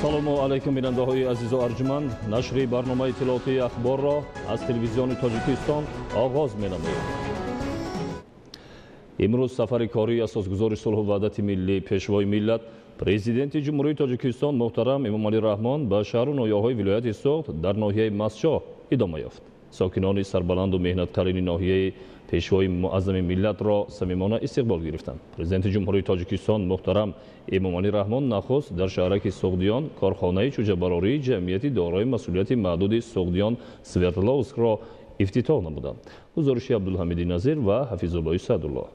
Ассалому алайкум, бинандаҳои азизу арҷуманд. Нашри барномаи иттилоотии Ахборро аз Телевизиони Тоҷикистон оғоз менамоем. Имрӯз сафари кории асосгузори сулҳу ваҳдати миллӣ, Пешвои миллат, Президенти Ҷумҳурии Тоҷикистон муҳтарам Эмомалӣ Раҳмон ба шаҳру ноҳияҳои вилояти Суғд дар ноҳияи Мастчоҳ идома ёфт. Сокинони сарбаланду меҳнаткалини ноҳияи Пешвои муаззами миллатро самимона истиқбол гирифтанд. Президенти Ҷумҳурии Тоҷикистон муҳтарам Эмомалӣ Раҳмон нахуст дар шаҳраки Суғдиён корхонаи чӯҷабарории ҷамъияти дорои масъулияти маҳдуди Суғдиён Свердловскро ифтитоҳ намуданд. Гузориши Абдулҳамиди Назир ва Ҳафизуллои Саъдуллоҳ.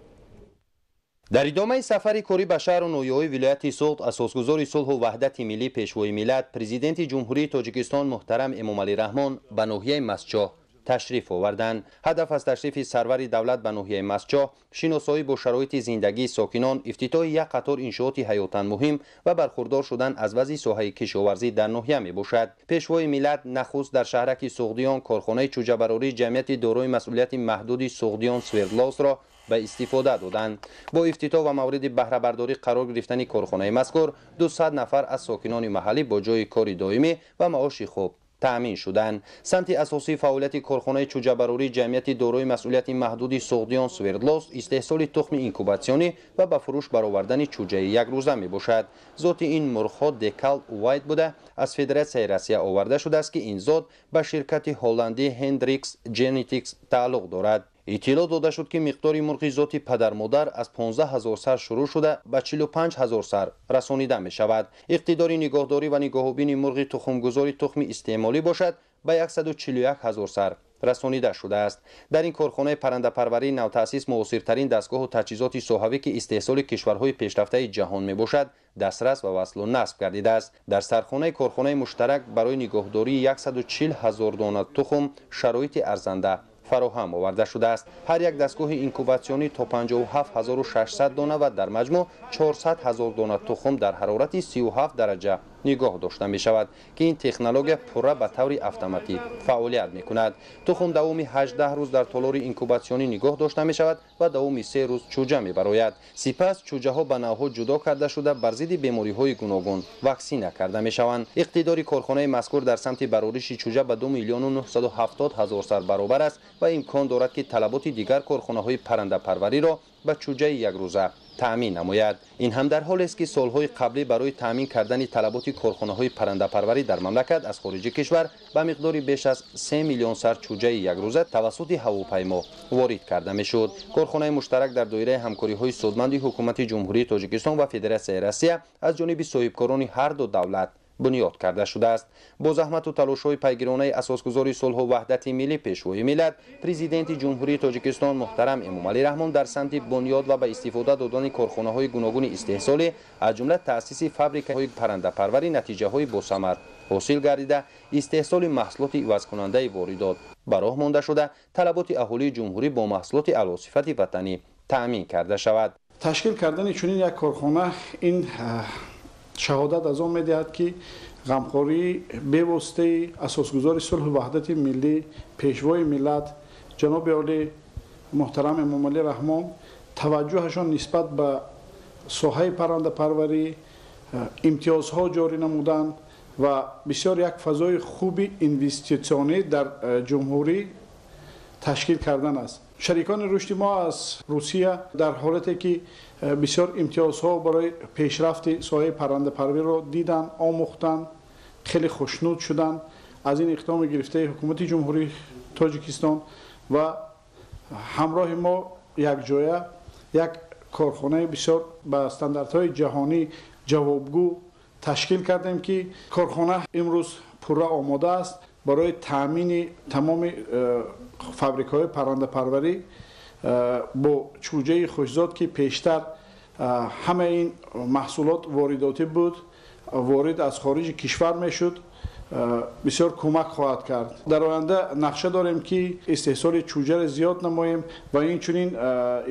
Дар идомаи сафари корӣ ба шаҳру ноҳияҳои вилояти Суғд асосгузори сулҳу ваҳдати миллӣ, Пешвои миллат, Президенти Ҷумҳурии Тоҷикистон муҳтарам Эмомалӣ Раҳмон ба ноҳияи Мастчоҳ ташриф оварданд. Ҳадаф аз ташрифи сарвари давлат ба ноҳияи Мастчоҳ шиносоӣ бо шароити зиндагии сокинон, ифтитоҳи як қатор иншооти ҳаётан муҳим ва бархурдор шудан аз вазъи соҳаи кишоварзӣ дар ноҳия мебошад. Пешвои миллат нахуст дар шаҳраки Суғдиён корхонаи чӯҷабарории ҷамъияти дорои масъулияти маҳдуди Суғдиён Свердловсро ба истифода доданд. Бо ифтитоҳ ва мавриди баҳрабардорӣ қарор гирифтани корхонаи мазкур 200 нафар аз сокинони маҳаллӣ бо ҷойи кори доимӣ ва маоши хуб таъмин шуданд. Самти асосии фаъолияти корхонаи чӯҷабарории ҷамъияти дорои масъулияти маҳдуди Суғдиён Свердловс истеҳсоли тухми инкубатсионӣ ва ба фурӯш баровардани чӯҷаи якрӯза мебошад. Зоти ин мурғҳо Декал Уайт буда, аз Федератсияи Россия оварда шудааст, ки ин зот ба ширкати ҳолландӣ Хендрикс Генетикс тааллуқ дорад. Иттилоъ дода шуд, ки миқдори мурғи зоти падармодар аз 15 ҳазор сар шурӯъ шуда ба 45 ҳазор сар расонида мешавад. Иқтидори нигоҳдорӣ ва нигоҳубини мурғи тухмгузори тухми истеъмолӣ бошад, ба 141 ҳазор сар расонида шудааст. Дар ин корхонаи паррандапарварии навтаъсис муосиртарин дастгоҳу таҷҳизоти соҳавӣ, ки истеҳсоли кишварҳои пешрафтаи ҷаҳон мебошад, дастрас ва васлу насб гардидааст. Дар сархонаи корхонаи муштарак барои нигоҳдории 140 ҳазор дона тухм шароити арзанда фароҳам оварда шудааст. Ҳар як дастгоҳи инкубатсионӣ то 57 600 дона ва дар маҷмӯъ 400 ҳазор дона тухм дар ҳарорати 37 дараҷа нигоҳ дошта мешавад, ки ин технология пурра ба таври автоматӣ фаъолият мекунад. Тухм давоми 18 рӯз дар толори инкубатсионӣ нигоҳ дошта мешавад ва давоми 3 рӯз чӯҷа мебарояд. Сипас чӯҷаҳо ба навъҳо ҷудо карда шуда, бар зидди бемориҳои гуногун ваксина карда мешаванд. Иқтидори корхонаи мазкур дар самти барориши чӯҷа ба 2 миллиону 970 ҳазор сар баробар аст ва имкон дорад, ки талаботи дигар корхонаҳои паррандапарвариро ба чӯҷаи якрӯза таъмин намояд. Ин ҳам дар ҳолест, ки солҳои қаблӣ барои таъмин кардани талаботи корхонаҳои паррандапарварӣ дар мамлакат аз хориҷи кишвар ба миқдори беш аз 3 миллион сар чӯҷаи якрӯза тавассути ҳавопаймо ворид карда мешуд. Корхонаи муштарак дар доираи ҳамкориҳои судманди Ҳукумати Ҷумҳурии Тоҷикистон ва Федератсияи Россия аз ҷониби соҳибкорони ҳар ду давлат бунёд карда шудааст. Бо заҳмату талошҳои пайгиронаи асосгузори сулҳу ваҳдати миллӣ, Пешвои миллат, Президенти Ҷумҳурии Тоҷикистон муҳтарам Эмомалӣ Раҳмон дар самти бунёд ва ба истифода додани корхонаҳои гуногуни истеҳсолӣ, аз ҷумла таъсиси фабрикаҳои паррандапарварӣ, натиҷаҳои босамар ҳосил гардида, истеҳсоли маҳсулоти ивазкунандаи воридот ба роҳ монда шуда, талаботи аҳолии ҷумҳурӣ бо маҳсулоти аълосифати ватанӣ таъмин карда шавад. Ташкил кардани чунин як корхона ин шаҳодат аз он медиҳад, ки ғамхории бевоситаи асосгузори сулҳу ваҳдати миллӣ, Пешвои миллат, ҷаноби олӣ муҳтарам Эмомалӣ Раҳмон, таваҷҷӯҳашон нисбат ба соҳаи паррандапарварӣ, имтиёзҳо ҷорӣ намуданд ва бисёр як фазои хуби инвеститсионӣ дар ҷумҳурӣ ташкил кардан аст. Шарикони рушди мо аз Русия дар ҳолате ки бисёр имтиёзҳо барои пешрафти соҳаи паррандапарвариро диданд, омӯхтанд, хеле хушнуд шуданд аз ин иқдоми гирифтаи Ҳукумати Ҷумҳурии Тоҷикистон ва ҳамроҳи мо якҷоя як корхонаи бисёр ба стандартҳои ҷаҳонӣ ҷавобгӯ ташкил кардем, ки корхона имрӯз пурра омода аст барои таъмини тамоми фабрикаҳои паррандапарварӣ бо чӯҷаи хушзод, ки пештар ҳамаи ин маҳсулот воридотӣ буд, ворид аз хориҷи кишвар мешуд, бисёр кӯмак хоҳад кард. Дар оянда нақша дорем, ки истеҳсоли чӯҷаро зиёд намоем ва инчунин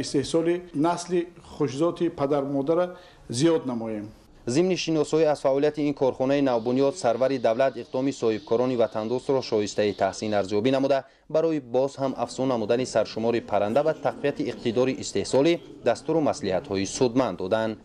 истеҳсоли насли хушзоти падармодара зиёд намоем. Зимни шиносоӣ аз фаъолияти ин корхонаи навбунёд сарвари давлат иқдоми соҳибкорони ватандӯстро шоистаи таҳсин арзёбӣ намуда, барои боз ҳам афзун намудани саршумори парранда ва тақвияти иқтидори истеҳсолӣ дастуру маслиҳатҳои судманд доданд.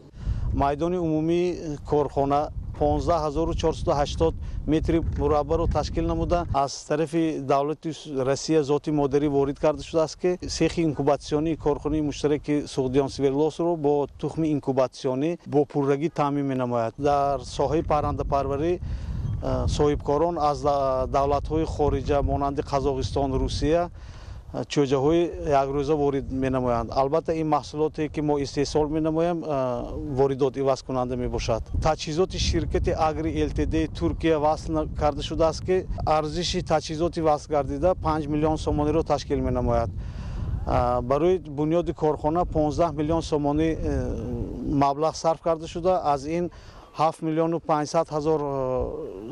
Майдони умумии корхона 15480 метри мураббаъро ташкил намуда, аз тарафи давлати Россия зоти модарӣ ворид карда шудааст, ки сехи инкубатсионии корхонаи муштараки Суғдиён Свердловскро бо тухми инкубатсионӣ бо пуррагӣ таъмин менамояд. Дар соҳаи паррандапарварӣ соҳибкорон аз давлатҳои хориҷа монанди Қазоқистон, Русия чӯҷаҳои якрӯза ворид менамоянд. Албатта, ин маҳсулоте ки мо истеҳсол менамоем, воридот ивазкунанда мебошад. Таҷҳизоти ширкати Агри ЛТД Туркия васл карда шудааст, ки арзиши таҷҳизоти васл гардида 5 миллион сомониро ташкил менамояд. Барои бунёди корхона 15 миллион сомонӣ маблағ сарф карда шуда, аз ин 7 миллиону 500 ҳазор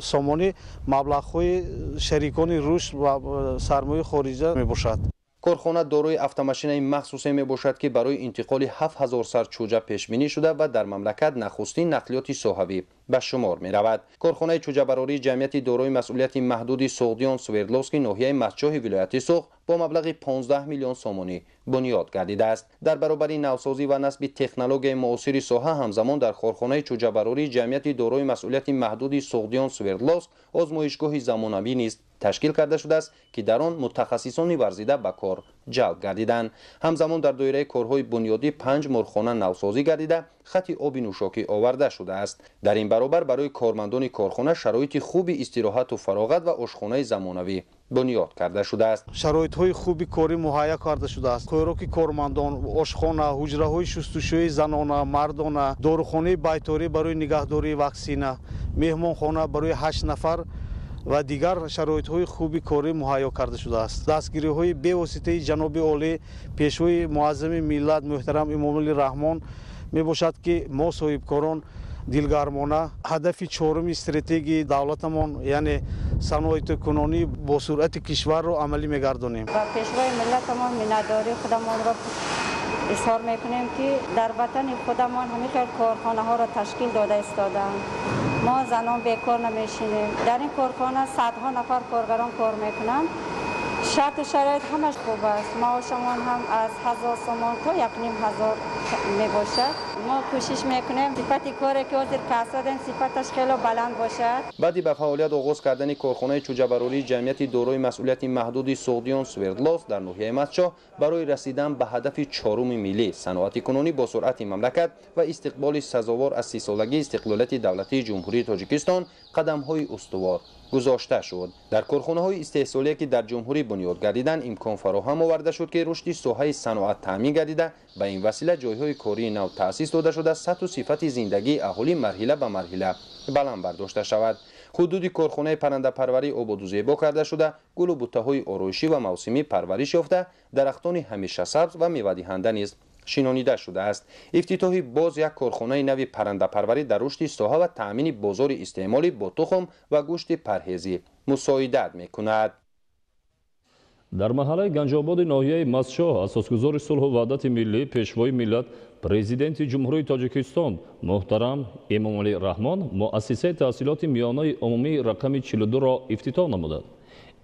сомонӣ маблағҳои шарикони рушд ва сармояи хориҷа мебошад. Корхона дорои автомашинаи махсусе мебошад, ки барои интиқоли 7000 сар чӯҷа пешбинӣ шуда ва дар мамлакат нахустин нақлиёти соҳавӣ ба шумор меравад. Корхонаи чӯҷабарории ҷамъияти дорои масъулияти маҳдуди Суғдиён Свердловски ноҳияи Мастчоҳи вилояти Суғд бо маблағи 15 миллион сомонӣ бунёд гардидааст. Дар баробари навсозӣ ва насби технологияи муосири соҳа, ҳамзамон дар корхонаи чӯҷабарории ҷамъияти дорои масъулияти маҳдуди Суғдиён Свердловск озмоишгоҳи замонавӣ низ ташкил карда шудааст, ки дар он мутахассисони варзида ба кор ҷалб гардиданд. Ҳамзамон дар доираи корҳои бунёдӣ 5 мурғхона навсозӣ гардида, хати оби нӯшокӣ оварда шудааст. Дар ин баробар барои кормандони корхона шароити хуби истироҳату фароғат ва ошхонаи замонавӣ бунёд карда шудааст. Шароитҳои хуби корӣ муҳайё карда шудааст. Хӯроки кормандон, ошхона, ҳуҷраҳои шустушӯи занона, мардона, дорухонаи байторӣ барои нигаҳдории ваксина, меҳмонхона барои 8 нафар ва дигар шароитҳои хуби корӣ муҳайё карда шудааст. Дастгириҳои бевоситаи ҷаноби олӣ, пешвои муаззами миллат муҳтарам Эмомалӣ Раҳмон мебошад, ки мо соҳибкорон дилгармона ҳадафи чоруми стратегияи давлатамон, яъне саноатикунонӣ бо суръати кишварро амалӣ мегардонем. Ба пешвои миллатамон миннатдории худамонро изҳор мекунем, ки дар ватани худамон ҳамин хел корхонаҳоро ташкил дода истодаанд. Мо занон бекор намешинем. Дар ин корхона садҳо нафар коргарон кор мекунанд. Шарту шароит ҳамаш хуб аст. Маошамон ҳам аз 1000 сомон то 1500 мебошад. Мо кӯшиш мекунем сифати коре ки ҳозир касб додем, сифаташ хеле баланд бошад. Баъди ба фаъолият оғоз кардани корхонаи чӯҷабарории ҷамъияти дорои масъулияти маҳдуди Суғдиён Свердловск дар ноҳияи Мастчоҳ барои расидан ба ҳадафи чоруми миллӣ, саноатикунонӣ бо суръати мамлакат ва истиқболи сазовор аз 30-солагии истиқлолияти давлатии Ҷумҳурии Тоҷикистон қадамҳои устувор гузошта шуд. Дар корхонаҳои истеҳсолие, ки дар ҷумҳурӣ бунёд гардиданд, имкон фароҳам оварда шуд, ки рушди соҳаи саноат таъмин гардида, ба ин васила ҷойҳои кории нав таъсис дода шуда, сатҳу сифати зиндагии аҳолӣ марҳила ба марҳила баланд бардошта шавад. Ҳудуди корхонаи паррандапарварӣ ободу зебо карда шуда, гулу буттаҳои ороишӣ ва мавсимӣ парвариш ёфта, дарахтони ҳамешасабз ва мевадиҳанда низ шинонида шудааст. Ифтитоҳи боз як корхонаи нави паррандапарварӣ дар рушди соҳа ва таъмини бозори истеъмолӣ бо тухм ва гӯшти парҳезӣ мусоидат мекунад. Дар маҳаллаи Ганҷободи ноҳияи Мастчоҳ асосгузори сулҳу ваҳдати миллӣ, пешвои миллат, президенти Ҷумҳурии Тоҷикистон муҳтарам Эмомалӣ Раҳмон муассисаи таҳсилоти миёнаи умумии рақами 42-ро ифтитоҳ намуданд.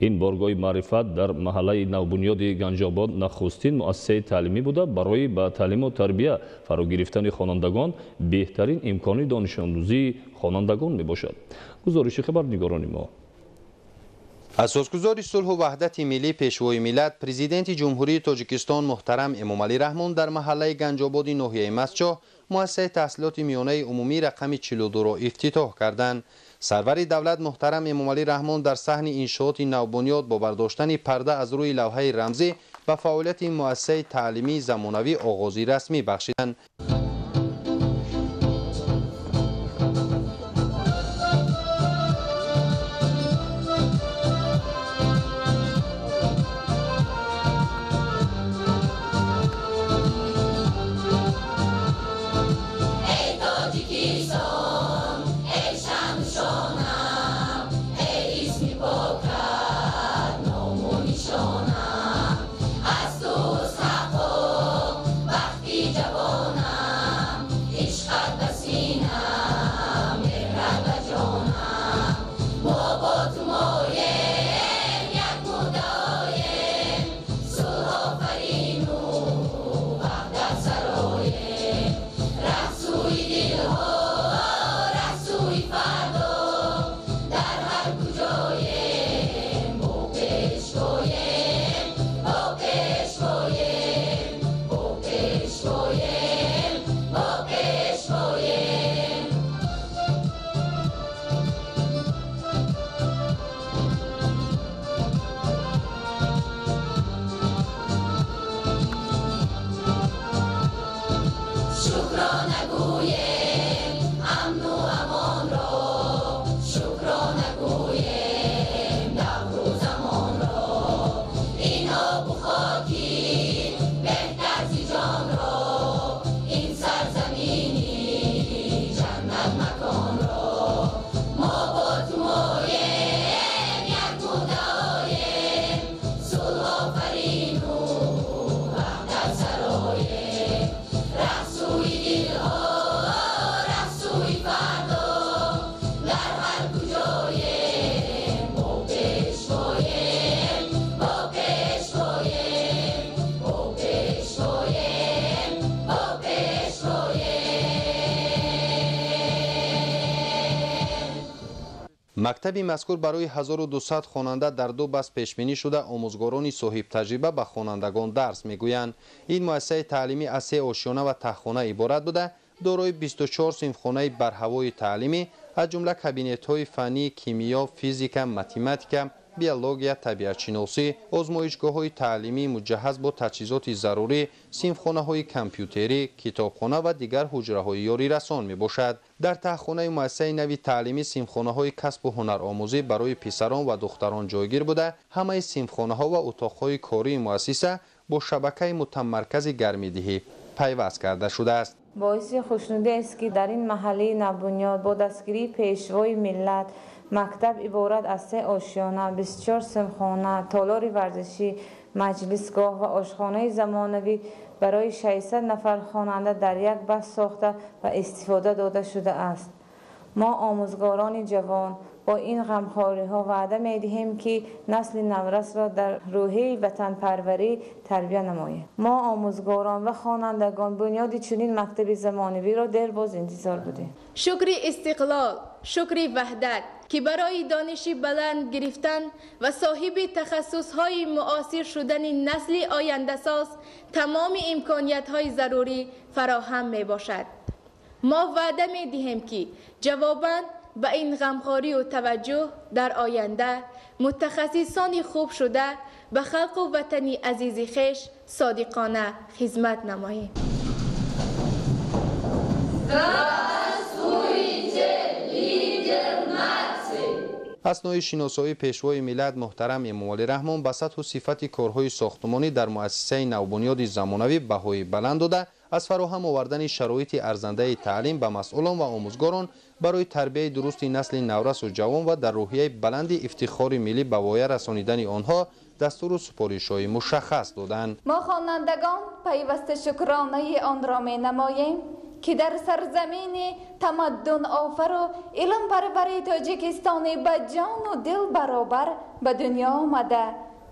Ин боргоҳи маърифат дар маҳаллаи навбунёди Ганҷобод нахустин муассисаи таълимӣ буда, барои ба таълиму тарбия фаро гирифтани хонандагон беҳтарин имкони донишомӯзии хонандагон мебошад. Гузориши хабарнигорони мо. Асосгузори сулҳу ваҳдати миллӣ, пешвои миллат, президенти Ҷумҳурии Тоҷикистон муҳтарам Эмомалӣ Раҳмон дар маҳаллаи Ганҷободи ноҳияи Мастчоҳ муассисаи таҳсилоти миёнаи умумӣ рақами 42-ро ифтитоҳ карданд. Сарвари давлат муҳтарам Эмомалӣ Раҳмон дар саҳни иншооти навбунёд бо бардоштани парда аз рӯи лавҳаи рамзӣ ба фаъолияти муассисаи таълимии замонавӣ оғози расмӣ бахшиданд. Аз туст ҳаққу бахти ҷавонам. Мактаби мазкур барои 1200 хонанда дар ду баст пешбинӣ шуда, омӯзгорони соҳибтаҷриба ба хонандагон дарс мегӯянд. Ин муассисаи таълимӣ аз се ошёна ва таҳхона иборат буда, дорои 24 синфхонаи барҳавои таълимӣ, аз ҷумла кабинетҳои фаннии кимиё, физика, математика, биология, табиатшиносӣ, озмоишгоҳҳои таълимӣ муҷаҳҳаз бо таҷҳизоти зарурӣ, синфхонаҳои компютерӣ, китобхона ва дигар ҳуҷраҳои ёрирасон мебошад. Дар таҳхонаи муассисаи нави таълимӣ синфхонаҳои касбу ҳунаромӯзӣ барои писарон ва духтарон ҷойгир буда, ҳамаи синфхонаҳо ва утоқҳои кории муассиса бо шабакаи мутамаркази гармидиҳӣ пайваст карда шудааст. Боиси хушнудӣ аст, ки дар ин маҳаллаи навбунёд бо дастгирии пешвои миллат мактаб иборат аз се ошёна, 24 синфхона, толори варзишӣ, маҷлисгоҳ ва ошхонаи замонавӣ барои 600 нафар хонанда дар як баст сохта ва истифода дода шудааст. Мо омӯзгорони ҷавон бо ин ғамхориҳо ваъда медиҳем, ки насли наврасро дар рӯҳияи ватанпарварӣ тарбия намоем. Мо омӯзгорон ва хонандагон бунёди чунин мактаби замонавиро дербоз интизор будем. Шукри истиқлол, шукри ваҳдат, ки барои дониши баланд гирифтан ва соҳиби тахассусҳои муосир шудани насли ояндасоз тамоми имкониятҳои зарурӣ фароҳам мебошад. Мо ваъда медиҳем, ки ҷавобан ба ин ғамхорию таваҷҷӯҳ дар оянда мутахассисони хуб шуда ба халқу ватани азизи хеш содиқона хизмат намоем. Аснои шиносоии пешвои миллат муҳтарам Эмомалӣ Раҳмон ба сатҳу сифати корҳои сохтмонӣ дар муассисаи навбунёди замонавӣ баҳои баланд дода, аз фароҳам овардани шароити арзандаи таълим ба масъулон ва омӯзгорон барои тарбияи дурусти насли наврасу ҷавон ва дар рӯҳияи баланди ифтихори миллӣ ба воя расонидани онҳо дастуру супоришҳои мушаххас доданд. Мо хонандагон пайваста шукронаи онро менамоем, ки дар сарзамини тамаддунофару илмпарвари Тоҷикистони ба ҷону дил баробар ба дунё омада,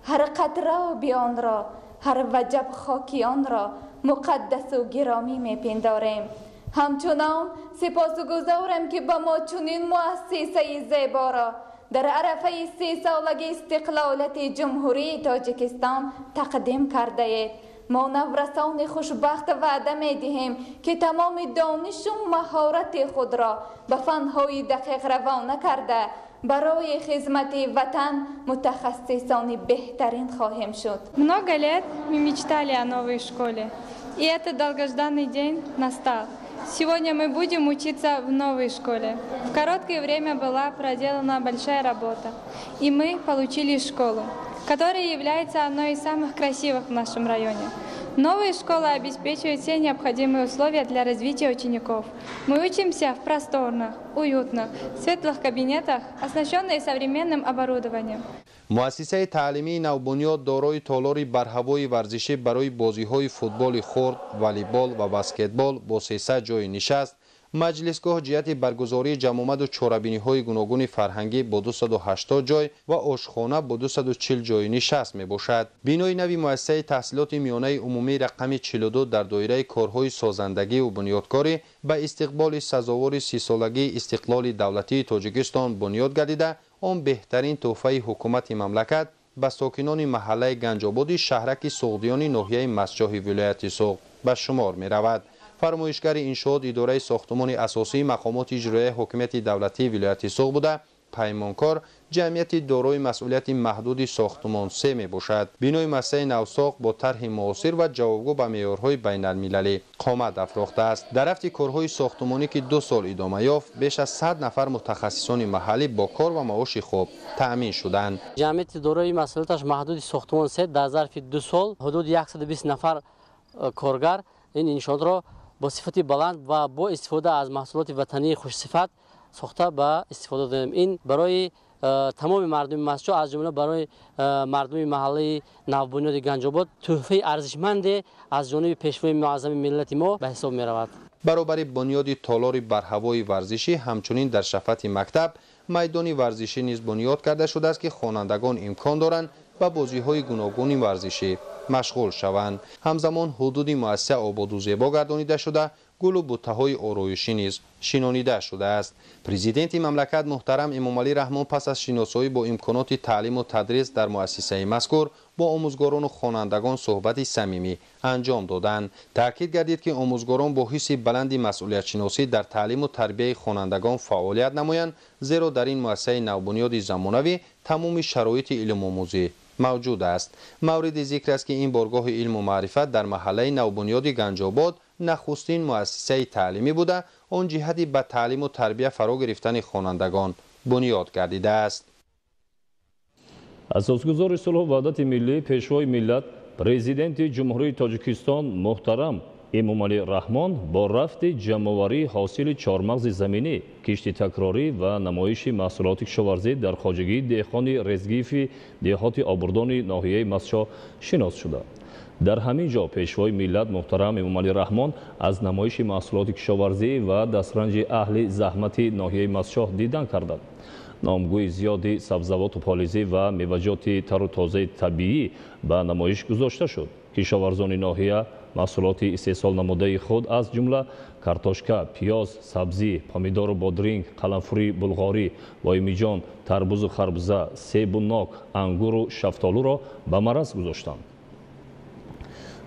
ҳар қатра оби онро, ҳар ваҷаб хоки онро муқаддасу гиромӣ мепиндорем. Ҳамчунон сипосгузорем, ки ба мо чунин муассисаи зеборо дар арафаи 30-солагии истиқлолияти Ҷумҳурии Тоҷикистон тақдим кардаед. Мо наврасони хушбахт ваъда медиҳем, ки тамоми донишу маҳорати худро ба фанҳои дақиқ равона карда, барои хизмати ватан мутахассисони беҳтарин хоҳем шуд. Много лет мы мечтали о новой школе, и этот долгожданный день настал. Сегодня мы будем учиться в новой школе. В короткое время была проделана большая работа, и мы получили школу, которая является одной из самых красивых в нашем районе. Новая школа обеспечивает все необходимые условия для развития учеников. Мы учимся в просторных, уютных, светлых кабинетах, оснащенных современным оборудованием. Муассисаи таълимии навбунёд дорои толори барҳавои варзишӣ барои бозиҳои футболи хурд, волейбол ва баскетбол бо 300 ҷойи нишаст, маҷлисгоҳ ҷиҳати баргузории ҷамъомаду чорабиниҳои гуногуни фарҳангӣ бо 280 ҷой ва ошхона бо 240 ҷойи нишаст мебошад. Бинои нави муассисаи таҳсилоти миёнаи умумӣ рақами 42 дар доираи корҳои созандагиву бунёдкорӣ ба истиқболи сазовори 30-солагии истиқлоли давлатии Тоҷикистон бунёд гардида, он беҳтарин тӯҳфаи ҳукумати мамлакат ба сокинони маҳаллаи Ганҷободи шаҳраки Суғдиёни ноҳияи Мастчоҳи вилояти Суғд ба шумор меравад. Фармоишгари иншоот идораи сохтмони асосии мақомоти иҷроияи ҳокимияти давлатии вилояти Суғд буда, паймонкор ҷамъияти дорои масъулияти маҳдуди сохтмон се мебошад. Бинои муассисаи навсохт бо тарҳи муосир ва ҷавобгӯ ба меъёрҳои байналмилалӣ қомат афрохтааст. Дар рафти корҳои сохтмонӣ, ки 2 сол идома ёфт, беш аз 100 нафар мутахассисони маҳаллӣ бо кор ва маоши хуб таъмин шуданд. Ҷамъияти дорои масъулияташ маҳдуди сохтмон се дар зарфи 2 сол ҳудуди 120 нафар коргар ин иншоотро бо сифати баланд ва бо истифода аз маҳсулоти ватании хушсифат сохта ба истифода додем. Ин барои тамоми мардуми Мастчоҳ, аз ҷумла барои мардуми маҳаллаи навбунёди Ганҷобод тӯҳфаи арзишманде аз ҷониби пешвои муаззами миллати мо ба ҳисоб меравад. Баробари бунёди толори барҳавои варзишӣ, ҳамчунин дар шафати мактаб майдони варзишӣ низ бунёд карда шудааст, ки хонандагон имкон доранд ба бозиҳои гуногуни варзишӣ машғул шаванд. Ҳамзамон ҳудуди муассиса ободу зебо гардонида шуда, Гулу буттаҳои ороишӣ низ шинонида шудааст. Президенти мамлакат муҳтарам Эмомалӣ Раҳмон пас аз шиносоӣ бо имконоти таълиму тадрис дар муассисаи мазкур бо омӯзгорону хонандагон суҳбати самимӣ анҷом доданд. Таъкид гардид, ки омӯзгорон бо ҳисси баланди масъулиятшиносӣ дар таълиму тарбияи хонандагон фаъолият намоянд, зеро дар ин муассисаи навбунёди замонавӣ тамоми шароити илмомӯзӣ мавҷуд аст. Мавриди зикр аст, ки ин боргоҳи илму маърифат дар маҳаллаи навбунёди Ганҷобод нахустин муассисаи таълимӣ буда, он ҷиҳати ба таълиму тарбия фаро гирифтани хонандагон бунёд гардидааст. Асосгузори сулҳу ваҳдати миллӣ, Пешвои миллат, Президенти Ҷумҳурии Тоҷикистон муҳтарам Эмомалӣ Раҳмон бо рафти ҷамъоварии ҳосили чормағзи заминӣ, кишти такрорӣ ва намоиши маҳсулоти кишоварзӣ дар хоҷагии деҳқони Резгифи деҳоти Обурдони ноҳияи Мастчоҳ шинос шуда. Дар ҳамин ҷо Пешвои миллат муҳтарам Эмомалӣ Раҳмон аз намоиши маҳсулоти кишоварзӣ ва дастранҷи аҳли заҳмати ноҳияи Мастчоҳ дидан карданд. Номгӯи зиёди сабзавоту полизӣ ва меваҷоти тару тозаи табиӣ ба намоиш гузошта шуд. Кишоварзони ноҳия маҳсулоти истеҳсол намудаи худ, аз ҷумла картошка, пиёз, сабзӣ, помидору бодринг, қаламфури булғорӣ, боймиҷон, тарбузу харбуза, себу нок, ангуру шафтолуро ба мараз гузоштанд.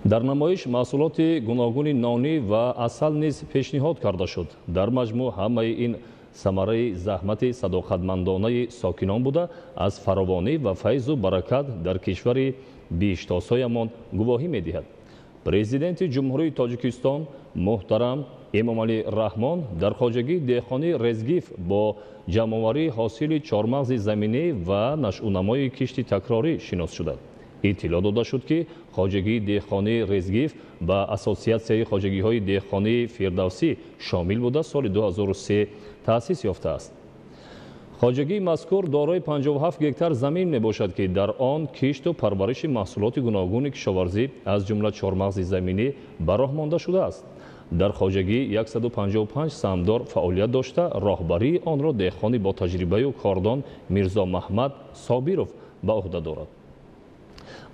Дар намоиш маҳсулоти гуногуни нонӣ ва асал низ пешниҳод карда шуд. Дар маҷмӯъ ҳамаи ин самараи заҳмати садоқатмандонаи сокинон буда, аз фаровонӣ ва файзу баракат дар кишвари биҳиштосоямон гувоҳӣ медиҳад. Президенти Ҷумҳурии Тоҷикистон муҳтарам Эмомалӣ Раҳмон дар хоҷагии деҳқонии Резгиф бо ҷамъоварии ҳосили чормағзи заминӣ ва нашъунамои кишти такрорӣ шинос шуданд. Иттилоъ дода шуд, ки хоҷагии деҳқонии Резгиф ба Ассотсиатсияи хоҷагиҳои деҳқонии Фирдавсӣ шомил буда, соли 2003 таъсис ёфтааст. Хоҷагии мазкур дорои 57 гектар замин мебошад, ки дар он кишту парвариши маҳсулоти гуногуни кишоварзӣ, аз ҷумла чормағзи заминӣ, ба роҳ монда шудааст. Дар хоҷагӣ 155 саҳмдор фаъолият дошта, роҳбарии онро деҳқони бо таҷрибаю кордон Мирзо Маҳмад Собиров ба ӯҳда дорад.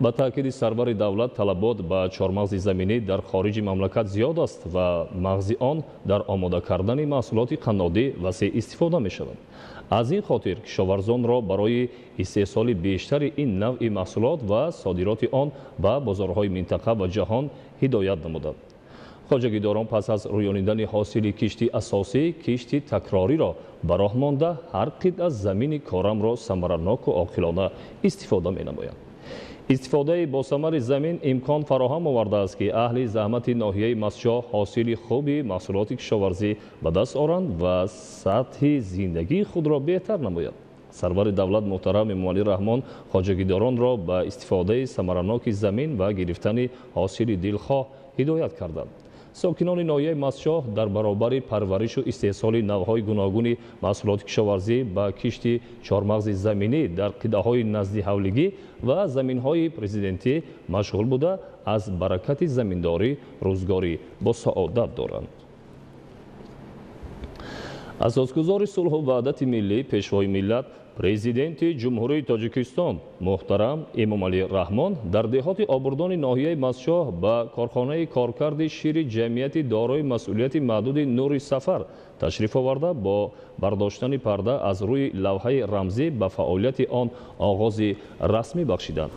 Ба таъкиди сарвари давлат, талабот ба чормағзи заминӣ дар хориҷи мамлакат зиёд аст ва мағзи он дар омода кардани маҳсулоти қаннодӣ васеъ истифода мешавад. Аз ин хотир кишоварзонро барои истеҳсоли бештари ин навъи маҳсулот ва содироти он ба бозорҳои минтақа ва ҷаҳон ҳидоят намуданд. Хоҷагидорон пас аз рӯёнидани ҳосили кишти асосӣ кишти такрориро ба роҳ монда, ҳар қитъа замини корамро самараноку оқилона истифода менамоянд. Истифодаи босамари замин имкон фароҳам овардааст, ки аҳли заҳмати ноҳияи Мастчоҳ ҳосили хуби маҳсулоти кишоварзӣ ба даст оранд ва сатҳи зиндагии худро беҳтар намоянд. Сарвари давлат муҳтарам Эмомалӣ Раҳмон хоҷагидоронро ба истифодаи самараноки замин ва гирифтани ҳосили дилхоҳ ҳидоят карданд. Сокинони ноҳияи Мастчоҳ дар баробари парваришу истеҳсоли навъҳои гуногуни маҳсулоти кишоварзӣ ба кишти чормағзи заминӣ дар қитъаҳои наздиҳавлигӣ ва заминҳои президентӣ машғул буда, аз баракати заминдорӣ рӯзгорӣ бо саодат доранд. Асосгузори сулҳу ваҳдати миллӣ, Пешвои миллат, Президенти Ҷумҳурии Тоҷикистон муҳтарам Эмомалӣ Раҳмон дар деҳоти Обурдони ноҳияи Мастчоҳ ба корхонаи коркарди шири ҷамъияти дорои масъулияти маҳдуди Нури Сафар ташриф оварда, бо бардоштани парда аз рӯи лавҳаи рамзӣ ба фаъолияти он оғози расмӣ бахшиданд.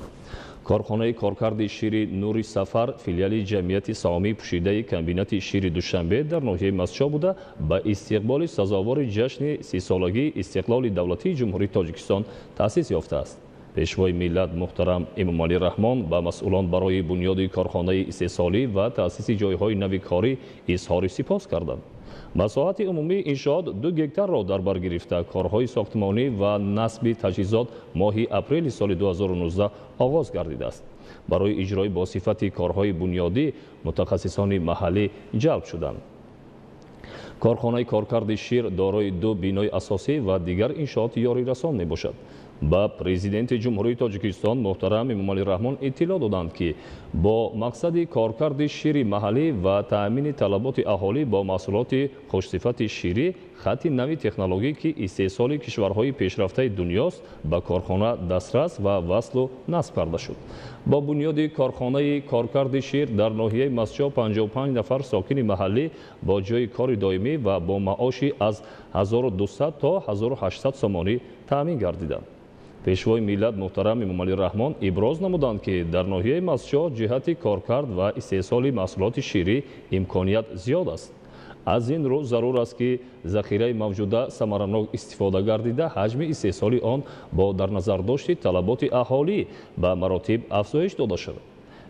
Корхонаи коркарди шири Нури Сафар филиали ҷамъияти саҳомии пӯшидаи комбинати шири Душанбе дар ноҳияи Мастчоҳ буда, ба истиқболи сазовори ҷашни 30-солагии истиқлоли давлатии Ҷумҳурии Тоҷикистон таъсис ёфтааст. Пешвои миллат муҳтарам Эмомалӣ Раҳмон ба масъулон барои бунёди корхонаи истеҳсолӣ ва таъсиси ҷойҳои нави корӣ изҳори сипос карданд. Масоҳати умумии иншоот 2 гектарро дар бар гирифта, корҳои сохтмонӣ ва насби таҷҳизот моҳи апрели соли 2019 оғоз гардидааст. Барои иҷрои бо сифати корҳои бунёдӣ мутахассисони маҳаллӣ ҷалб шуданд. Корхонаи коркарди шир дорои 2 бинои асосӣ ва дигар иншооти ёрирасон мебошад. Ба Президенти Ҷумҳурии Тоҷикистон муҳтарам Эмомалӣ Раҳмон иттилоъ доданд, ки бо мақсади коркарди шири маҳаллӣ ва таъмини талаботи аҳолӣ бо маҳсулоти хушсифати ширӣ хатти нави технологӣ, ки истеҳсоли кишварҳои пешрафтаи дунёст, ба корхона дастрас ва васлу насб карда шуд. Бо бунёди корхонаи коркарди шир дар ноҳияи Мастчоҳ 55 нафар сокини маҳаллӣ бо ҷойи кори доимӣ ва бо маоши аз 1200 то 1800 сомонӣ таъмин гардиданд. Пешвои миллат муҳтарам Эмомалӣ Раҳмон иброз намуданд, ки дар ноҳияи Мастчоҳ ҷиҳати коркард ва истеҳсоли маҳсулоти ширӣ имконият зиёд аст. Аз ин рӯ зарур аст, ки захираи мавҷуда самаранок истифода гардида, ҳаҷми истеҳсоли он бо дар назардошти талаботи аҳолӣ ба маротиб афзоиш дода шавад.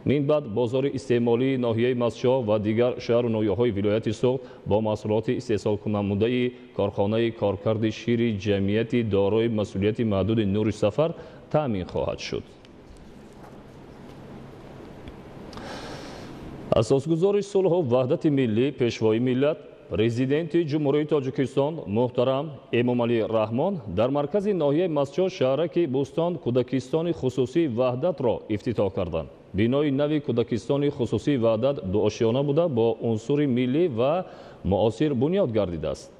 Минбаъд бозори истеъмолии ноҳияи Мастчоҳ ва дигар шаҳру ноҳияҳои вилояти Суғд бо маҳсулоти истеҳсолкунамудаи корхонаи коркарди шири ҷамъияти дорои масъулияти маҳдуди Нури Сафар таъмин хоҳад шуд. Асосгузори сулҳу ваҳдати миллӣ, Пешвои миллат, Президенти Ҷумҳурии Тоҷикистон муҳтарам Эмомалӣ Раҳмон дар маркази ноҳияи Мастчоҳ шаҳраки Бӯстон кӯдакистони хусусии Ваҳдатро ифтитоҳ карданд. Бинои нави кӯдакистони хусусии Ваҳдат дуошёна буда, бо унсури миллӣ ва муосир бунёд гардидааст.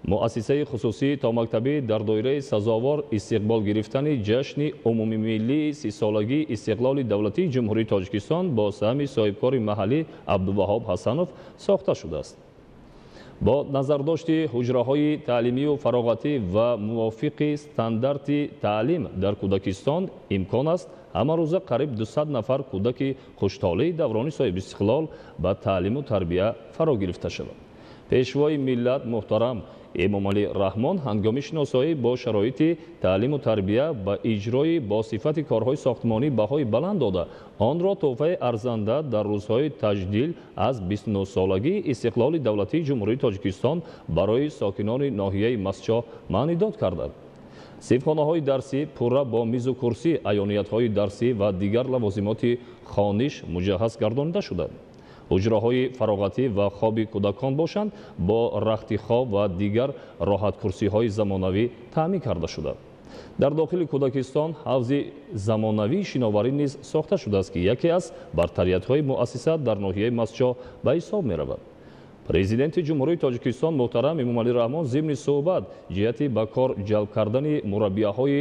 Муассисаи хусусии томактабӣ дар доираи сазовор истиқбол гирифтани ҷашни умумимиллии 30-солагии истиқлоли давлатии Ҷумҳурии Тоҷикистон бо саҳми соҳибкори маҳаллӣ Абдуваҳоб Ҳасанов сохта шудааст. Бо назардошти ҳуҷраҳои таълимию фароғатӣ ва мувофиқи стандарти таълим дар кӯдакистон имкон аст ҳамарӯза қариб 200 нафар кӯдаки хуштолеи даврони соҳибистиқлол ба таълиму тарбия фаро гирифта шавад. Пешвои миллат муҳтарам Эмомалӣ Раҳмон ҳангоми шиносоӣ бо шароити таълиму тарбия ба иҷрои бо сифати корҳои сохтмонӣ баҳои баланд дода, онро тӯҳфаи арзанда дар рӯзҳои таҷдил аз 29-солагии истиқлоли давлатии Ҷумҳурии Тоҷикистон барои сокинони ноҳияи Мастчоҳ маънидод карданд. Синфхонаҳои дарсӣ пурра бо мизу курсӣ, аёниятҳои дарсӣ ва дигар лавозимоти хониш муҷаҳҳаз гардонида шуданд. Ҳуҷраҳои фароғатӣ ва хоби кӯдакон бошанд бо рахти хоб ва дигар роҳаткурсиҳои замонавӣ таъмин карда шуданд. Дар дохили кӯдакистон ҳавзи замонавии шиноварӣ низ сохта шудааст, ки яке аз бартариятҳои муассиса дар ноҳияи Мастчоҳ ба ҳисоб меравад. Президенти Ҷумҳурии Тоҷикистон муҳтарам Эмомалӣ Раҳмон зимни суҳбат ҷиҳати ба кор ҷалб кардани мураббияҳои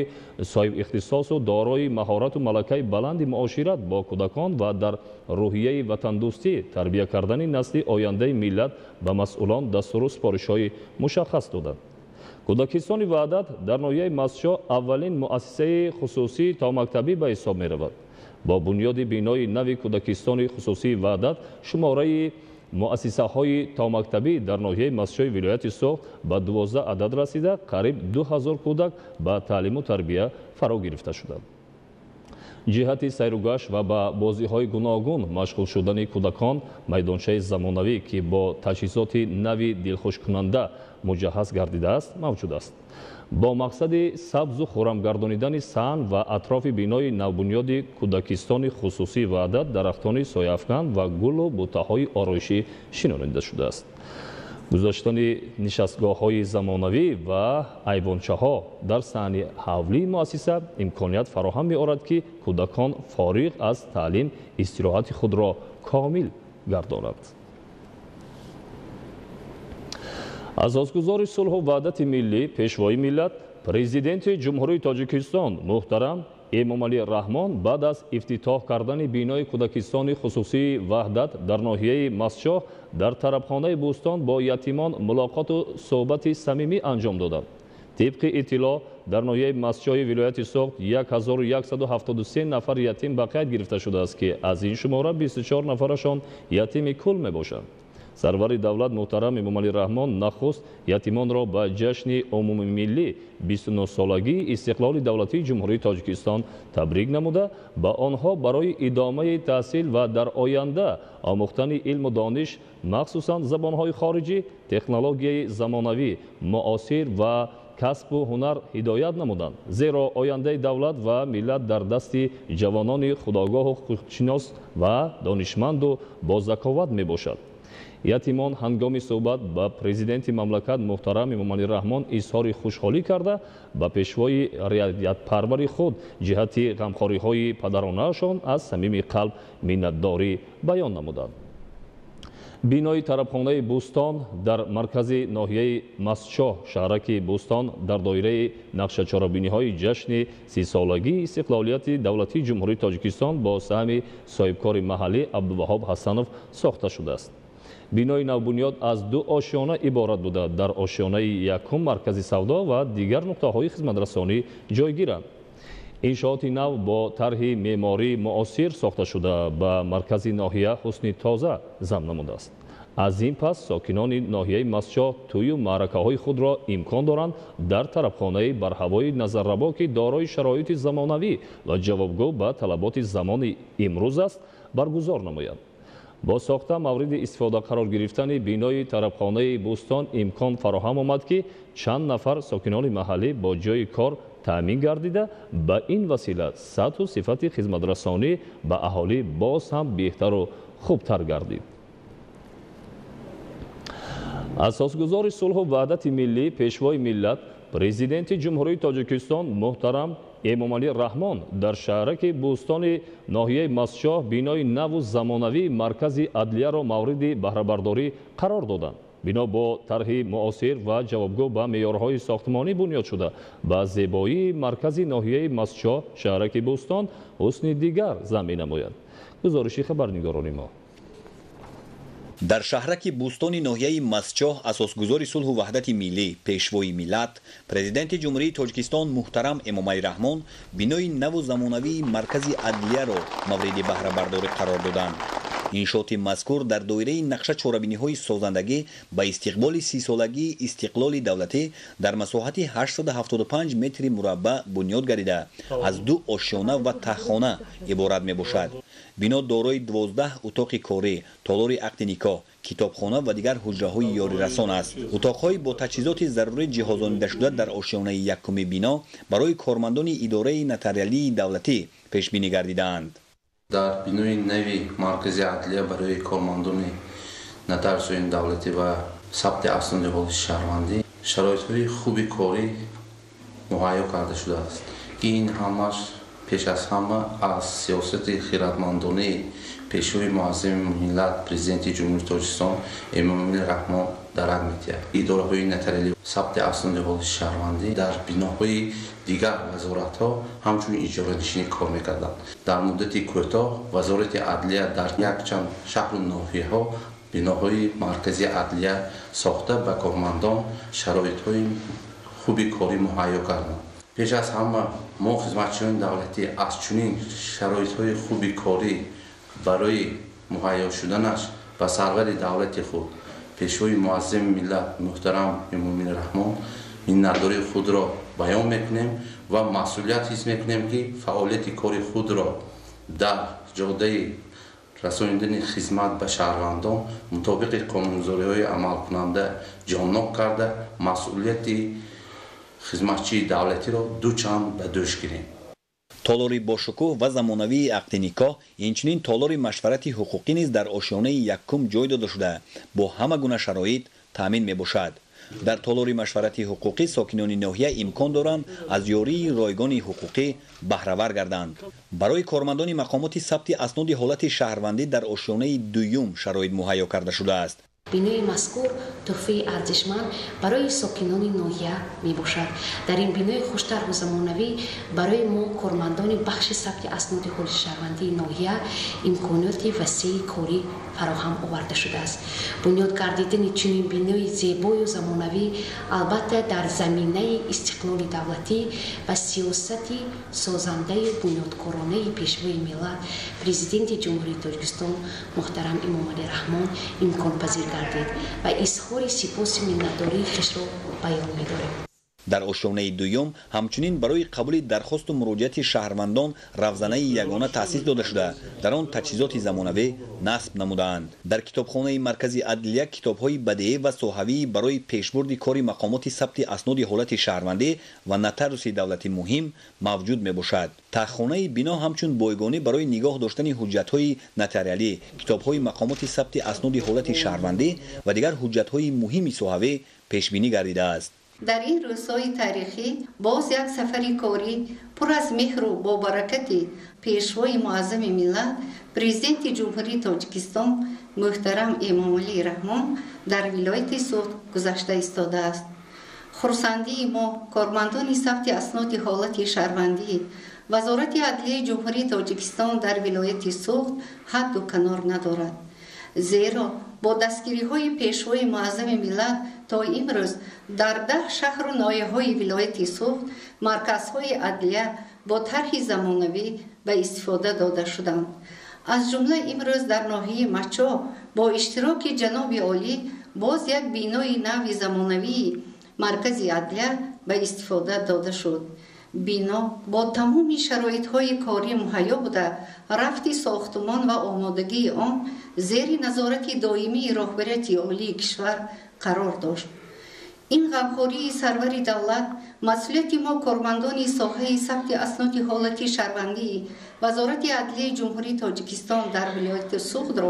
соҳибихтисосу дорои маҳорату малакаи баланди муошират бо кӯдакон ва дар рӯҳияи ватандӯстӣ тарбия кардани насли ояндаи миллат ба масъулон дастуру супоришҳои мушаххас доданд. Кӯдакистони Ваҳдат дар ноҳияи Мастчоҳ аввалин муассисаи хусусии томактабӣ ба ҳисоб меравад. Бо бунёди бинои нави кӯдакистони хусусии Ваҳдат шумораи муассисаҳои томактабӣ дар ноҳияи Мастчоҳи вилояти Суғд ба 12 адад расида, қариб 2000 кӯдак ба таълиму тарбия фаро гирифта шуданд. Ҷиҳати сайругашт ва ба бозиҳои гуногун машғул шудани кӯдакон майдончаи замонавӣ, ки бо таҷҳизоти нави дилхушкунанда муҷаҳҳаз гардидааст, мавҷуд аст. Бо мақсади сабзу хӯрамгардонидани саҳн ва атрофи бинои навбунёди кӯдакистони хусусии Ваҳдат дарахтони сояафкан ва гулу бутаҳои ороишӣ шинонида шудааст. Гузоштани нишастгоҳҳои замонавӣ ва айвончаҳо дар саҳни ҳавлии муассиса имконият фароҳам меорад, ки кӯдакон фориғ аз таълим истироҳати худро комил гардонанд. Асосгузори сулҳу ваҳдати миллӣ, Пешвои миллат, Президенти Ҷумҳурии Тоҷикистон муҳтарам Эмомалӣ Раҳмон баъд аз ифтитоҳ кардани бинои кӯдакистони хусусии Ваҳдат дар ноҳияи Мастчоҳ дар тарабхонаи Бӯстон бо ятимон мулоқоту суҳбати самимӣ анҷом доданд. Тибқи иттилоъ дар ноҳияи Мастчоҳи вилояти Суғд 1173 нафар ятим ба қайд гирифта шудааст, ки аз ин шумора 24 нафарашон ятими кул мебошанд. Сарвари давлат муҳтарам Эмомалӣ Раҳмон нахуст ятимонро ба ҷашни умумимиллӣ 29-солагии истиқлоли давлатии Ҷумҳурии Тоҷикистон табрик намуда, ба онҳо барои идомаи таҳсил ва дар оянда омӯхтани илму дониш, махсусан забонҳои хориҷӣ, технологияи замонавӣ, муосир ва касбу ҳунар ҳидоят намуданд. Зеро ояндаи давлат ва миллат дар дасти ҷавонони худогоҳу худшинос ва донишманду бозаковат мебошад. Ятимон ҳангоми суҳбат ба президенти мамлакат муҳтарам Эмомалӣ Раҳмон изҳори хушҳолӣ карда, ба пешвои риоятпарвари худ ҷиҳати ғамхориҳои падаронаашон аз самими қалб миннатдорӣ баён намуданд. Бинои тарабхонаи Бӯстон дар маркази ноҳияи Мастчоҳ, шаҳраки Бӯстон, дар доираи нақшачорабиниҳои ҷашни 30-солагии истиқлолияти давлатии Ҷумҳурии Тоҷикистон бо саҳми соҳибкори маҳаллӣ Абдуваҳоб Ҳасанов сохта шудааст. Бинои навбунёд аз ду ошёна иборат буда, дар ошёнаи якум маркази савдо ва дигар нуқтаҳои хизматрасонӣ ҷойгиранд. Иншооти нав бо тарҳи меъмории муосир сохта шуда, ба маркази ноҳия ҳусни тоза зам намудааст. Аз ин пас сокинони ноҳияи Мастчоҳ тӯю маъракаҳои худро имкон доранд дар тарабхонаи барҳавои назаррабо, ки дорои шароити замонавӣ ва ҷавобгӯ ба талаботи замони имрӯз аст, баргузор намоянд. Бо сохта мавриди истифода қарор гирифтани бинои тарабхонаи Бӯстон имкон фароҳам омад, ки чанд нафар сокинони маҳаллӣ бо ҷойи кор таъмин гардида, ба ин васила сатҳу сифати хизматрасонӣ ба аҳолӣ боз ҳам беҳтару хубтар гардид. Асосгузори сулҳу ваҳдати миллӣ, пешвои миллат, президенти Ҷумҳурии Тоҷикистон муҳтарам Эмомалӣ Раҳмон дар шаҳраки Бӯстони ноҳияи Мастчоҳ бинои наву замонавии маркази адлияро мавриди баҳрабардорӣ қарор доданд. Бино бо тарҳи муосир ва ҷавобгӯ ба меъёрҳои сохтмонӣ бунёд шуда, ба зебоии маркази ноҳияи Мастчоҳ, шаҳраки Бӯстон ҳусни дигар зам менамояд. Гузориши хабарнигорони мо. Дар шаҳраки Бӯстони ноҳияи Мастчоҳ асосгузори сулҳу ваҳдати миллӣ, пешвои миллат, президенти Ҷумҳурии Тоҷикистон муҳтарам Эмомалӣ Раҳмон бинои наву замонавии маркази адлияро мавриди баҳрабардорӣ қарор доданд. Иншооти мазкур дар доираи нақша чорабиниҳои созандагӣ ба истиқболи 30-солагии истиқлоли давлатӣ дар масоҳати 875 метри мураббаъ бунёд гардида, аз ду ошёна ва таҳхона иборат мебошад. Бино дорои 12 утоқи корӣ, толори ақди никоҳ, китобхона ва дигар ҳуҷраҳои ёрирасон аст. Утоқҳои бо таҷҳизоти зарурӣ ҷиҳозонидашуда дар ошёнаи якуми бино барои кормандони идораи нотариалии давлатӣ пешбинӣ гардидаанд. Дар бинои нави маркази адлия барои кормандони нотариусони давлатӣ ва сабти асноди ҳолати шаҳрвандӣ шароитҳои хуби корӣ муҳайё карда шудааст, ки ин ҳамаш пеш аз ҳама аз сиёсати хиратмандонаи пешвои муаззами миллат, президенти Ҷумҳурии Тоҷикистон Эмомалӣ Раҳмон дарак медиҳад. Идораҳои нотариалӣ сабти асноди ҳолати шаҳрвандӣ дар биноҳои дигар вазоратҳо ҳамчун иҷоранишинӣ кор мекарданд. Дар муддати кӯтоҳ Вазорати адлия дар якчанд шаҳру ноҳияҳо биноҳои маркази адлия сохта, ба кормандон шароитҳои хуби корӣ муҳайё карданд. Пеш аз ҳама мо хизматчиёни давлатӣ аз чунин шароитҳои хуби корӣ барои муҳайё шуданаш ба сарвари давлати худ, пешвои муаззами миллат муҳтарам Эмомалӣ Раҳмон миннатдории худро баён мекунем ва масъулият ҳис мекунем, ки фаъолияти кори худро дар ҷодаи расонидани хизмат ба шаҳрвандон мутобиқи қонунгузориҳои амалкунанда ҷоннок карда, масъулияти хизматчии давлатиро дучанд ба дӯш гирем. Толори бошукӯҳ ва замонавии ақди никоҳ, инчунин толори машварати ҳуқуқӣ низ дар ошёнаи якум ҷой дода шуда, бо ҳама гуна шароит таъмин мебошад. Дар толори машварати ҳуқуқӣ сокинони ноҳия имкон доранд аз ёрии ройгони ҳуқуқӣ баҳравар гарданд. Барои кормандони мақомоти сабти асноди ҳолати шаҳрвандӣ дар ошёнаи дуюм шароит муҳайё карда шудааст. Бинои мазкур тӯҳфаи арзишманд барои сокинони ноҳия мебошад. Дар ин бинои хуштарҳу замонавӣ барои мо кормандони бахши сабти асноди ҳолати шаҳрвандии ноҳия имкониёти васеи корӣ фароҳам оварда шудааст. Бунёд гардидани чунин бинои зебою замонавӣ албатта дар заминаи истиқлоли давлатӣ ва сиёсати созандаю бунёдкоронаи пешвои миллат, президенти Ҷумҳурии Тоҷикистон муҳтарам Эмомалӣ Раҳмон имконпазир гардид ва изҳори сипоси миннатдории хешро баён медорем. Дар ошёнаи дуюм ҳамчунин барои қабули дархосту муроҷиати шаҳрвандон равзанаи ягона таъсис дода шуда, дар он таҷҳизоти замонавӣ насб намудаанд. Дар китобхонаи маркази адлия китобҳои бадеӣ ва соҳавии барои пешбурди кори мақомоти сабти асноди ҳолати шаҳрвандӣ ва нотариуси давлатӣ муҳим мавҷуд мебошад. Таххонаи бино ҳамчун бойгонӣ барои нигоҳ доштани ҳуҷҷатҳои нотариалӣ, китобҳои мақомоти сабти асноди ҳолати шаҳрвандӣ ва дигар ҳуҷҷатҳои муҳими соҳавӣ пешбинӣ гардидааст. Дар ин рӯзҳои таърихӣ боз як сафари корӣ пур аз меҳру бо баракати Пешвои Муаззами миллат, Президенти Ҷумҳурии Тоҷикистон муҳтарам Эмомалӣ Раҳмон дар вилояти Суғд гузашта истодааст. Хурсандии мо, кормандони сабти асноди ҳолати шаҳрвандӣ Вазорати адлияи Ҷумҳурии Тоҷикистон дар вилояти Суғд, ҳадду канор надорад. Зеро бо дастгириҳои Пешвои Муаззами миллат то имрӯз дар 10 шаҳру ноҳияҳои вилояти Суғд марказҳои адлия бо тарҳи замонавӣ ба истифода дода шуданд. Аз ҷумла имрӯз дар ноҳияи Мачоҳ бо иштироки ҷаноби олӣ боз як бинои нави замонавии маркази адлия ба истифода дода шуд. Бино бо тамоми шароитҳои корӣ муҳайё буда, рафти сохтумон ва омодагии он зери назорати доимии роҳбарияти олии кишвар қарор дошт. Ин ғамхории сарвари давлат масъулияти мо, кормандони соҳаи сабти асноди ҳолати шаҳрвандии Вазорати адлияи Ҷумҳурии Тоҷикистон дар вилояти Суғдро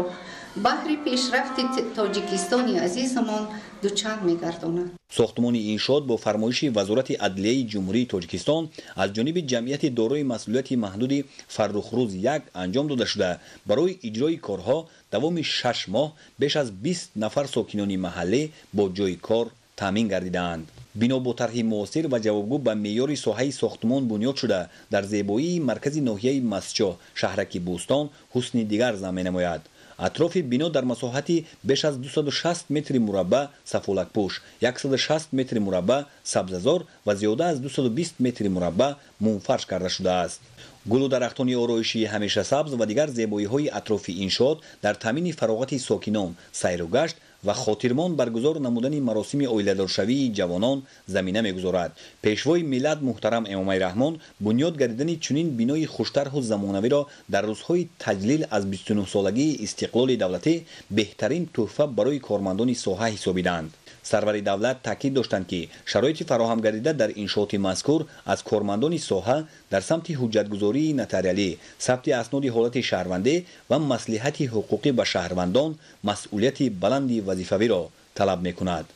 баҳри пешрафти Тоҷикистони азизамон дучанд мегардонад. Сохтмони иншоот бо фармоиши Вазорати адлияи Ҷумҳурии Тоҷикистон аз ҷониби ҷамъияти дорои масъулияти маҳдуди Фаррухрӯз 1 анҷом дода шуда, барои иҷрои корҳо давоми 6 моҳ беш аз 20 нафар сокинони маҳаллӣ бо ҷойи кор таъмин гардидаанд. Бино бо тарҳи муосир ва ҷавобгӯ ба меъёри соҳаи сохтмон бунёд шуда, дар зебоии маркази ноҳияи Мастчоҳ, шаҳраки Бӯстон, ҳусни дигар зам менамояд. Атрофи бино дар масоҳати беш аз 260 метри мураббаъ сафолакпӯш, 160 метри мураббаъ сабзазор ва зиёда аз 220 метри мураббаъ мунфарш карда шудааст. Гулу дарахтони ороишии ҳамешасабз ва дигар зебоиҳои атрофи иншоот дар таъмини фароғати сокинон, сайру гашт ва хотирмон баргузор намудани маросими оиладоршавии ҷавонон замина мегузорад. Пешвои миллат муҳтарам Эмомалӣ Раҳмон бунёд гардидани чунин бинои хуштарҳу замонавиро дар рӯзҳои таҷлил аз 29-солагии истиқлоли давлатӣ беҳтарин тӯҳфа барои кормандони соҳа ҳисобиданд. Сарвари давлат таъкид доштанд, ки шароити фароҳам гардида дар иншооти мазкур аз кормандони соҳа дар самти ҳуҷҷатгузории нотариалӣ, сабти асноди ҳолати шаҳрвандӣ ва маслиҳати ҳуқуқӣ ба шаҳрвандон масъулияти баланди вазифавиро талаб мекунад.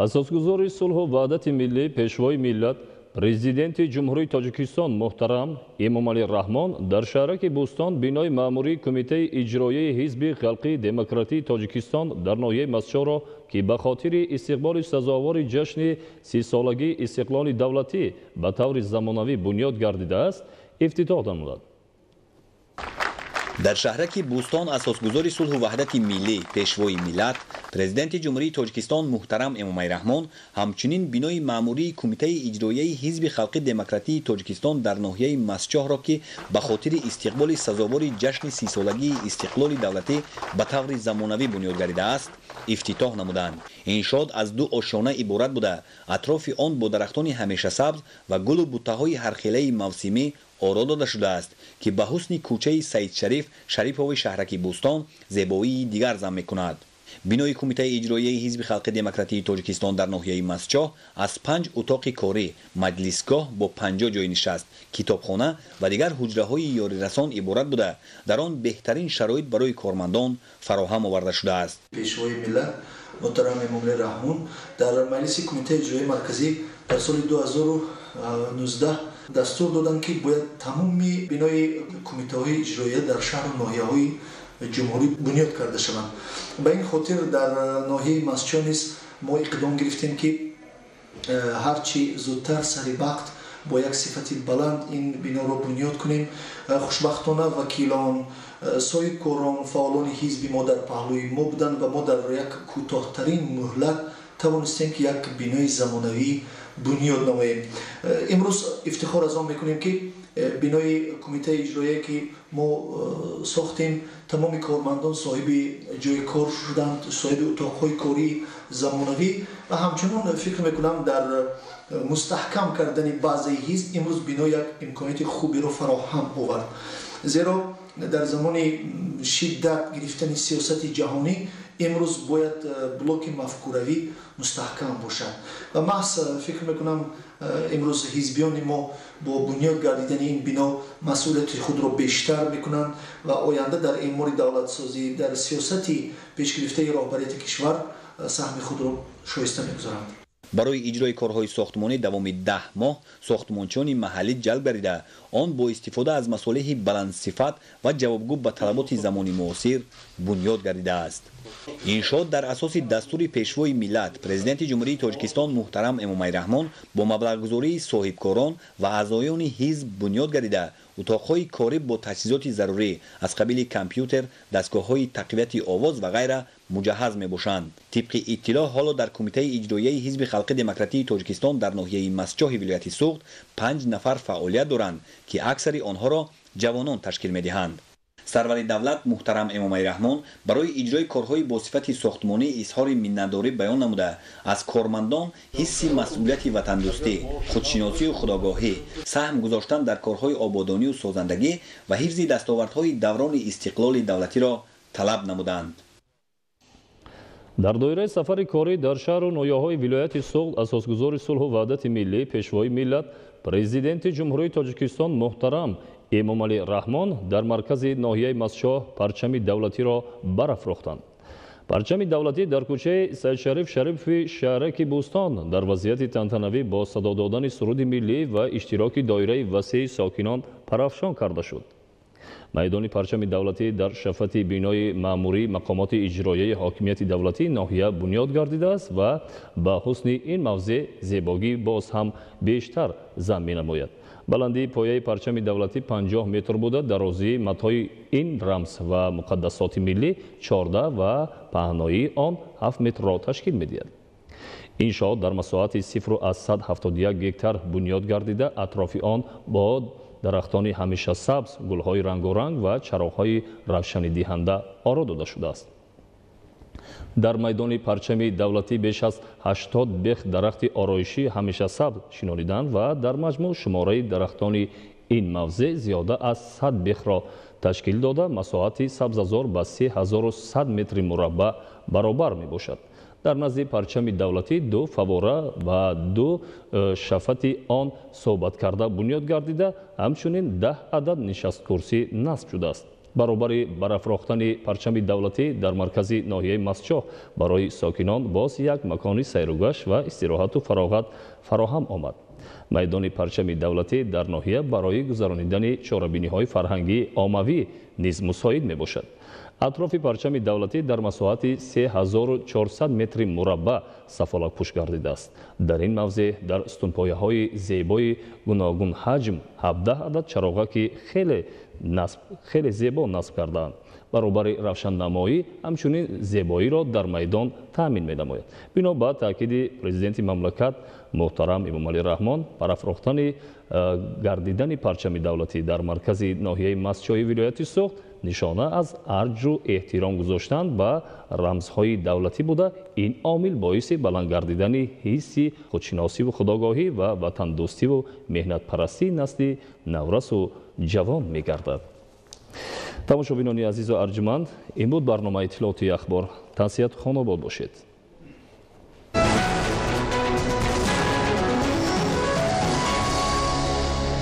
Асосгузори сулҳу ваҳдати миллӣ, Пешвои миллат, Президенти Ҷумҳурии Тоҷикистон муҳтарам Эмомалӣ Раҳмон дар шаҳраки Бӯстон бинои маъмурии Кумитаи иҷроияи Ҳизби Халқии Демократии Тоҷикистон дар ноҳияи Мастчоҳро, ки ба хотири истиқболи сазовори ҷашни 30-солагии истиқлоли давлатӣ ба таври замонавӣ бунёд гардидааст, ифтитоҳ намуданд. Дар шаҳраки Бӯстон асосгузори сулҳу ваҳдати миллӣ, Пешвои миллат, Президенти Ҷумҳурии Тоҷикистон муҳтарам Эмомалӣ Раҳмон ҳамчунин бинои маъмурии Кумитаи иҷроияи Ҳизби Халқи Демократии Тоҷикистон дар ноҳияи Мастчоҳро, ки ба хотири истиқболи сазовори ҷашни 30-солагии истиқлоли давлатӣ ба таври замонавӣ бунёд гардидааст, ифтитоҳ намуданд. Иншоот аз ду ошёна иборат буда, атрофи он бо дарахтони ҳамешасабз ва гулу буттаҳои ҳархелаи мавсимӣ оро дода шудааст, ки ба ҳусни кӯчаи Саидшариф Шарипови шаҳраки Бӯстон зебоии дигар зам мекунад. Бинои Кумитаи иҷроияи Ҳизби Халқи Демократии Тоҷикистон дар ноҳияи Мастчоҳ аз панҷ утоқи корӣ, маҷлисгоҳ бо 50 ҷойи нишаст, китобхона ва дигар ҳуҷраҳои ёрирасон иборат буда, дар он беҳтарин шароит барои кормандон фароҳам оварда шудааст. Пешвои миллат муҳтарам Эмомалӣ Раҳмон дар маҷлиси Кумитаи иҷроияи марказӣ дар соли 2019 дастур доданд, ки бояд тамоми бинои кумитаҳои иҷроия дар шаҳру ноҳияҳои ҷумҳурӣ бунёд карда шаванд. Ба ин хотир дар ноҳияи Мастчоҳ низ мо иқдом гирифтем, ки ҳарчи зудтар, сари вақт, бо як сифати баланд ин биноро бунёд кунем. Хушбахтона, вакилон, соҳибкорон, фаъолони ҳизби мо дар паҳлӯи мо буданд ва мо дар як кӯтоҳтарин муҳлат Тавонистем, ки як бинои замонавӣ бунёд намоем. Имрӯз ифтихор аз он мекунем, ки бинои кумитаи иҷроие, ки мо сохтем, тамоми кормандон соҳиби ҷои кор шуданд, соҳиби утоқҳои кории замонавӣ. Ва ҳамчунон фикр мекунам, дар мустаҳкам кардани базаи ҳизб имрӯз бино як имконияти хуберо фароҳам овард, зеро дар замони шиддат гирифтани сиёсати ҷаҳонӣ имрӯз бояд блоки мафкуравӣ мустаҳкам бошад. Ва маҳз фикр мекунам, имрӯз ҳизбиёни мо бо бунёд гардидани ин бино масъулияти худро бештар мекунанд ва оянда дар эъмори давлатсозӣ, дар сиёсати пешгирифтаи роҳбарияти кишвар саҳми худро шоиста мегузоранд. Барои иҷрои корҳои сохтмонӣ давоми 10 моҳ сохтмончиёни маҳаллӣ ҷалб гардида, он бо истифода аз масолеҳи баландсифат ва ҷавобгӯ ба талаботи замони муосир бунёд гардидааст. Иншоот дар асоси дастури Пешвои миллат, Президенти Ҷумҳурии Тоҷикистон муҳтарам Эмомалӣ Раҳмон бо маблағгузории соҳибкорон ва аъзоёни ҳизб бунёд гардида, утоқҳои корӣ бо таҷҳизоти зарурӣ аз қабили компютер, дастгоҳҳои тақвияти овоз ва ғайра муҷаҳҳаз мебошанд. Тибқи иттилоъ, ҳоло дар Кумитаи иҷроияи Ҳизби Халқи Демократии Тоҷикистон дар ноҳияи Мастчоҳи вилояти Суғд панҷ нафар фаъолият доранд, ки аксари онҳоро ҷавонон ташкил медиҳанд. Сарвари давлат муҳтарам Эмомалӣ Раҳмон барои иҷрои корҳои бо сифати сохтмонӣ изҳори миннатдорӣ баён намуда, аз кормандон ҳисси масъулияти ватандӯстӣ, худшиносию худогоҳӣ, саҳм гузоштан дар корҳои ободонию созандагӣ ва ҳифзи дастовардҳои даврони истиқлоли давлатиро талаб намуданд. Дар доираи сафари корӣ дар шаҳру ноҳияҳои вилояти Суғд асосгузори сулҳу ваҳдати миллӣ, Пешвои миллат, Президенти Ҷумҳурии Тоҷикистон муҳтарам Эмомалӣ Раҳмон дар маркази ноҳияи Мастчоҳ парчами давлатиро барафрохтанд. Парчами давлатӣ дар кӯчаи Сайдшариф Шарифи шаҳраки Бӯстон дар вазъияти тантанавӣ бо садо додани суруди миллӣ ва иштироки доираи васеи сокинон парафшон карда шуд. Майдони парчами давлатӣ дар шафати бинои маъмурии мақомоти иҷроияи ҳокимияти давлатии ноҳия бунёд гардидааст ва ба ҳусни ин мавзеъ зебогӣ боз ҳам бештар зам менамояд. Баландии пояи парчами давлатӣ 50 метр буда, дарозии матои ин рамз ва муқаддасоти миллӣ 14 ва паҳноии он 7 метрро ташкил медиҳад. Иншоот дар масоҳати 0,71 гектар бунёд гардида, атрофи он бо дарахтони ҳамешасабз, гулҳои рангоранг ва чароғҳои равшанидиҳанда оро дода шудааст. Дар майдони парчами давлатӣ беш аз 80 бех дарахти ороишӣ ҳамешасабз шинониданд ва дар маҷмӯъ шумораи дарахтони ин мавзеъ зиёда аз 100 бехро ташкил дода, масоҳати сабзазор ба 3100 метри мураббаъ баробар мебошад. Дар назди парчами давлатӣ ду фавора ва ду шафати он суҳбаткарда бунёд гардида, ҳамчунин 10 адад нишасткурсӣ насб шудааст. Баробари барафрохтани парчами давлатӣ дар маркази ноҳияи Мастчоҳ барои сокинон боз як макони сайругашт ва истироҳату фароғат фароҳам омад. Майдони парчами давлатӣ дар ноҳия барои гузаронидани чорабиниҳои фарҳангии оммавӣ низ мусоид мебошад. Атрофи парчами давлатӣ дар масоҳати 3400 метри мураббаъ сафолакпӯш гардидааст. Дар ин мавзеъ дар сутунпояҳои зебои гуногунҳаҷм 17 адад чароғаки хеле зебо насб кардаанд. Баробари равшаннамоӣ ҳамчунин зебоиро дар майдон таъмин менамояд. Бино ба таъкиди Президенти мамлакат муҳтарам Эмомалӣ Раҳмон, парафрохтани гардидани парчами давлатӣ дар маркази ноҳияи Мастчоҳи вилояти Суғд нишона аз арҷу эҳтиром гузоштан ба рамзҳои давлатӣ буда, ин омил боиси баланд гардидани ҳисси худшиносиву худогоҳӣ ва ватандӯстиву меҳнатпарастии насли наврасу ҷавон мегардад. Тамошобинони азизу арҷманд, ин буд барномаи иттилоотии Ахбор. Тансиҳату хонобод бошед.